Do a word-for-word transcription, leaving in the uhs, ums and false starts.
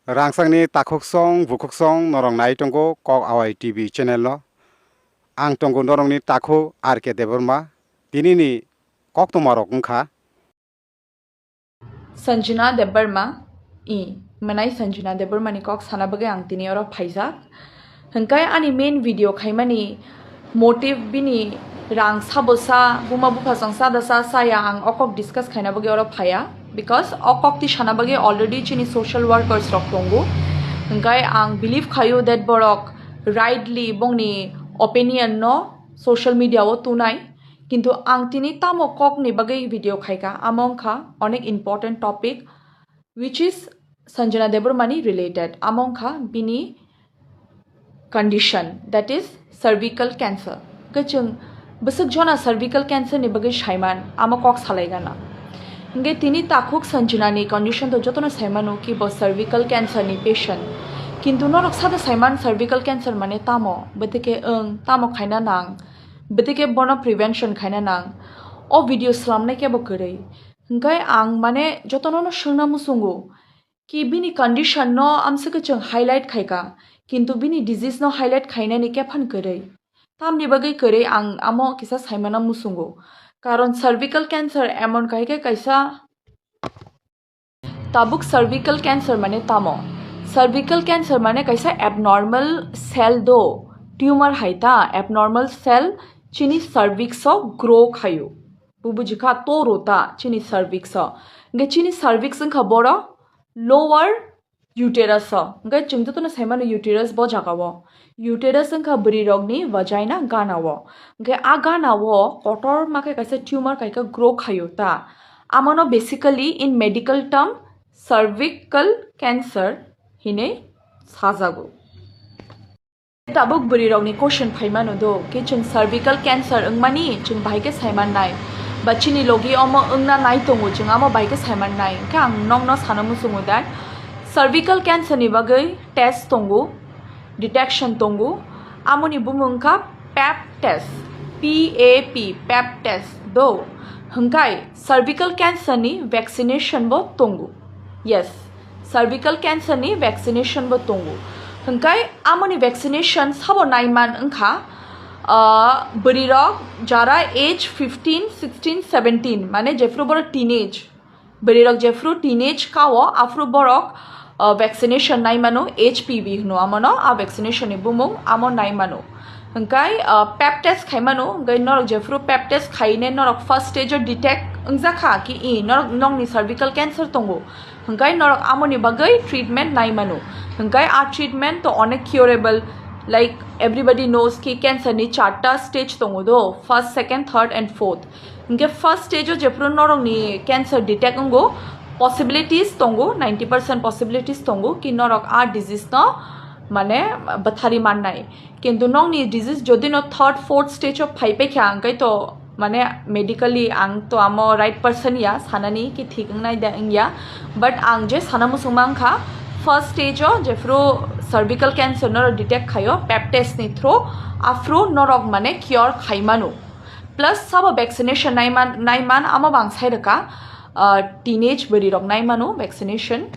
Rangchakni takhuksong bukhuksong norok nai tongo Kok Awai T V channel no. Ang tongo norokni takhuk R K Debbarma. Tinini koktwmarok wngkha. Sanjana Debbarma, i, mwnai Sanjana Debbarmani kok sana bagwi ang tini oro phaijak. Hwnkhe ani main video khaimani motive bini rang sabo sa, buma bupha song sa da sa, saya ang o kok discuss khaina bagwi oro phaiya. Because o kok ti sana bagwi already chini social workers rok tongo. Hwnkhe ang believe khaio that borok rightly bongni opinion no social media o tunai. Kintu ang tini tamo kokni bagwi video khaika, amo wngkha onek important topic, which is Sanjana Debbarmani related. Amo wngkha bini condition, that is cervical cancer. Hwnkhe chwng bwswk jona cervical cancer ni bagwi saiman, amo kok salaigana. Hwnkhe tini takhuk Sanjanani condition to jotono saimano ki bo cervical cancer ni patient. Kintu norok sada saiman cervical cancer mane tamo, bwtwkhe wng, tamo khaina nang, bwtwkhe bono prevention khaina nang. O video slamnai kebo kwrwi. Hwnkhe ang mane jotono no swngna muchungo ki bini condition no amswkhe chwng highlight khaika, kintu bini disease no highlight khainani kephan kwrwi. Tamni bagwi kwrwi ang amo kisa saimana muchungo. Karon cervical cancer emon kaike kaisa Tabuk cervical cancer mane tamo? Cervical cancer mane kaisa abnormal cell do, tumor hai ta, abnormal cell chini cervix o grow khaio. Bo bujikha toro ta chini cervix o. Hwnkhe chini cervix wngkha boro lower uterus o. Hwnkhe chwng jotono saimano uterus bo jaga o. Uterus wngkha bwrwirokni vagina gana o. Hwnkhe a gana o kotorma khe kaisa tumor kaika grow khaio ta. Amano basically in medical term cervical cancer hinwi sajago. Tabuk bwrwirokni question phaimano do, ki chwng cervical cancer wngmani chwng bahai khe saimannai? Ba chini logi omo wngna nai tongo, chwng amo bahai khe saimannai? Hwnkhe ang nokno sana muchungo that cervical cancer ni bagwi test tongo, detection tongo, amoni bumung wngkha pap test, P A P, pap test do. Hwnkhe cervical cancer ni vaccination bo tongo. Yes, cervical cancer ni vaccination bo tongo. Hwnkhe amoni vaccination sabo naiman wngkha, ah, bwrwirok jara age fifteen, sixteen, seventeen, mane jephru borok teenage, bwrwirok jephru teenage kao, aphru borok, ah, vaccination naimano, H P V hwno amono, a vaccination ni bumung amo naimano. Hwnkhe, ah, pap test khaimano, hwnkhe norok jephru pap test khaine norok first stage o detect wngjakha ki i norok nokni cervical cancer tongo, hwnkhe norok amoni bagwi treatment naimano. Hwnkhe a treatment to onek curable, like everybody knows ki cancer ni charta stage tongo do, first, second, third and fourth. Hwnkhe first stage o jephru norokni cancer detect wngo, possibilities tongo, ninety percent possibilities tongo ki norok a disease no mane bwthari mannai. Kintu nokni disease jodi no third, fourth stage o phai paikha, hwnkhe to mane medically ang to amo right person ya sanani ki thik wngnai da wngya, but ang je sana muchung mankha first stage o jephru cervical cancer norok detect khaio pap test ni through, aphru norok mane cure khaimano. Plus sabo vaccination naiman, naiman amo bang sai rwkha, ah, teenage bwrwi rok naimano vaccination.